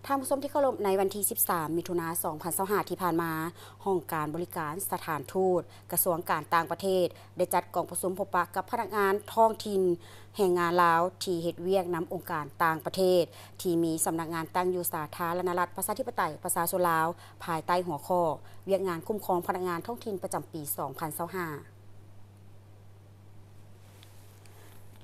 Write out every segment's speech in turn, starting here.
ທ່ານຜູ້ຊົມທີ່ເຄົາລົບ, ໃນວັນທີສິບສາມ ມິຖຸນາ ສອງພັນຊາວຫ້າ ທີ່ຜ່ານມາ, ຫ້ອງການບໍລິການສະຖານທູດ ກະຊວງການຕ່າງປະເທດ ໄດ້ຈັດກອງປະຊຸມພົບປະກັບພະນັກງານທ້ອງຖິ່ນແຮງງານລາວ ທີ່ເຮັດວຽກນຳອົງການຕ່າງປະເທດ ທີ່ມີສຳນັກງານຕັ້ງຢູ່ສາທາລະນະລັດ ປະຊາທິປະໄຕ ປະຊາຊົນລາວ ພາຍໃຕ້ຫົວຂໍ້ ວຽກງານຄຸ້ມຄອງພະນັກງານທ້ອງຖິ່ນປະຈຳປີ ສອງພັນຊາວຫ້າ.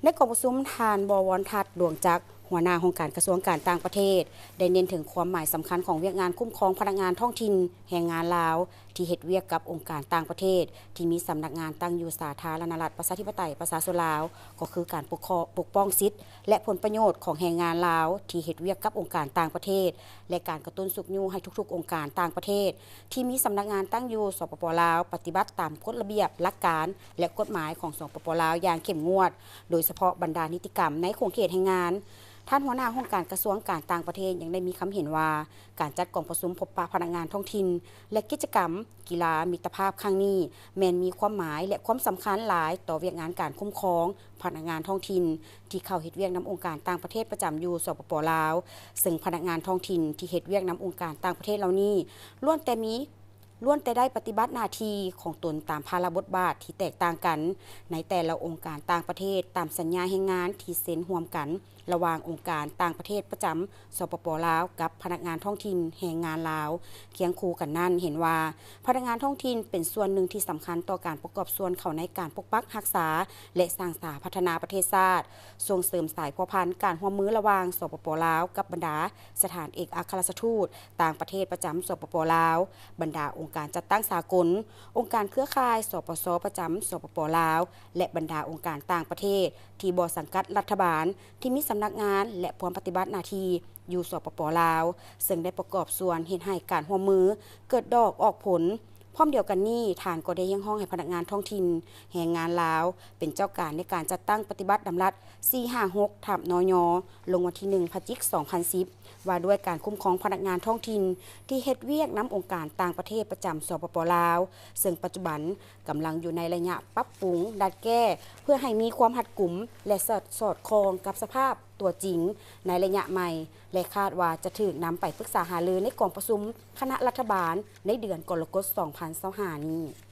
ໃນກອງປະຊຸມ, ທ່ານ ບໍວອນທັດ ດວງຈັກ ຫົວໜ້າຫ້ອງການກະຊວງການຕ່າງປະເທດ ໄດ້ເນັ້ນເຖິງຄວາມໝາຍສຳຄັນຂອງວຽກງານຄຸ້ມຄອງພະນັກງານທ້ອງຖິ່ນແຮງງານລາວ ທີ່ເຮັດວຽກກັບອົງການຕ່າງປະເທດ ທີ່ມີສຳນັກງານຕັ້ງຢູ່ສາທາລະນະລັດ ປະຊາທິປະໄຕ ປະຊາຊົນລາວ, ກໍຄືການປົກຄອງ, ປົກປ້ອງສິດ ແລະ ຜົນປະໂຫຍດຂອງແຮງງານລາວ ທີ່ເຮັດວຽກກັບອົງການຕ່າງປະເທດ ແລະ ການກະຕຸ້ນຊຸກຍູ້ໃຫ້ທຸກໆອົງການຕ່າງປະເທດ ທີ່ມີສຳນັກງານຕັ້ງຢູ່ ສປປ ລາວ ປະຕິບັດຕາມກົດລະບຽບ, ຫຼັກການ ແລະ ກົດໝາຍຂອງ ສປປ ລາວ ຢ່າງເຂັ້ມງວດ, ໂດຍສະເພາະບັນດານິຕິກຳໃນຂົງເຂດແຮງງານ. ທ່ານຫົວໜ້າຫ້ອງການກະຊວງການຕ່າງປະເທດ ຍັງໄດ້ມີຄຳເຫັນວ່າ ການຈັດກອງປະຊຸມພົບປະພະນັກງານທ້ອງຖິ່ນ ແລະ ກິດຈະກຳກິລາມິດຕະພາບຄັ້ງນີ້ ແມ່ນມີຄວາມໝາຍ ແລະ ຄວາມສຳຄັນຫຼາຍຕໍ່ວຽກງານການຄຸ້ມຄອງພະນັກງານທ້ອງຖິ່ນ ທີ່ເຂົ້າເຮັດວຽກນຳອົງການຕ່າງປະເທດປະຈຳຢູ່ ສປປ ລາວ, ເຊິ່ງພະນັກງານທ້ອງຖິ່ນທີ່ເຮັດວຽກນຳອົງການຕ່າງປະເທດເຫຼົ່ານີ້ ລ້ວນແຕ່ມີ ລ້ວນແຕ່ໄດ້ປະຕິບັດໜ້າທີ່ຂອງຕົນຕາມພາລະບົດບາດທີ່ແຕກຕ່າງກັນ ໃນແຕ່ລະອົງການຕ່າງປະເທດ ຕາມສັນຍາແຮງງານທີ່ເຊັນຮ່ວມກັນ ລະຫວ່າງອົງການຕ່າງປະເທດປະຈຳ ສປປ ລາວ ກັບພະນັກງານທ້ອງຖິ່ນແຮງງານລາວ. ຄຽງຄູ່ກັນນັ້ນ, ເຫັນວ່າພະນັກງານທ້ອງຖິ່ນເປັນສ່ວນໜຶ່ງທີ່ສຳຄັນຕໍ່ການປະກອບສ່ວນເຂົ້າໃນການປົກປັກຮັກສາ ແລະ ສ້າງສາພັດທະນາປະເທດຊາດ, ສົ່ງເສີມສາຍພົວພັນການຮ່ວມມືລະຫວ່າງ ສປປ ລາວ ກັບບັນດາສະຖານເອກອັກຄະລັດຖະທູດຕ່າງປະເທດປະຈຳ ສປປ ລາວ, ບັນດາອົງການຈັດຕັ້ງສາກົນ, ອົງການເຄືອຂ່າຍ ສປຊ ປະຈຳ ສປປ ລາວ ແລະ ບັນດາອົງການຕ່າງປະເທດທີ່ບໍ່ສັງກັດລັດຖະບານ ທີ່ມີສຳນັກງານ ແລະ ພວມປະຕິບັດໜ້າທີ່ຢູ່ ສປປ ລາວ, ເຊິ່ງໄດ້ປະກອບສ່ວນເຮັດໃຫ້ການຮ່ວມມືເກີດດອກອອກຜົນ. ພ້ອມດຽວກັນນີ້, ທ່ານກໍໄດ້ຮຽກຮ້ອງໃຫ້ພະນັກງານທ້ອງຖິ່ນແຮງງານລາວ ເປັນເຈົ້າການໃນການຈັດຕັ້ງປະຕິບັດດຳລັດ ສີ່ຫ້າຫົກ ທັບ ນຍ ລົງວັນທີໜຶ່ງ ພະຈິກ ສອງພັນສິບ ວ່າດ້ວຍການຄຸ້ມຄອງພະນັກງານທ້ອງຖິ່ນທີ່ເຮັດວຽກນຳອົງການຕ່າງປະເທດປະຈຳ ສປປ ລາວ, ເຊິ່ງປັດຈຸບັນກຳລັງຢູ່ໃນໄລຍະປັບປຸງ, ດັດແກ້ ເພື່ອໃຫ້ມີຄວາມຮັດກຸມ ແລະ ສອດ, ສອດຄ່ອງກັບສະພາບຕົວຈິງໃນໄລຍະໃໝ່ ແລະ ຄາດວ່າຈະຖືກນຳໄປປຶກສາຫາລືໃນກອງປະຊຸມຄະນະລັດຖະບານໃນເດືອນກໍລະກົດ ສອງພັນຊາວຫ້ານີ້.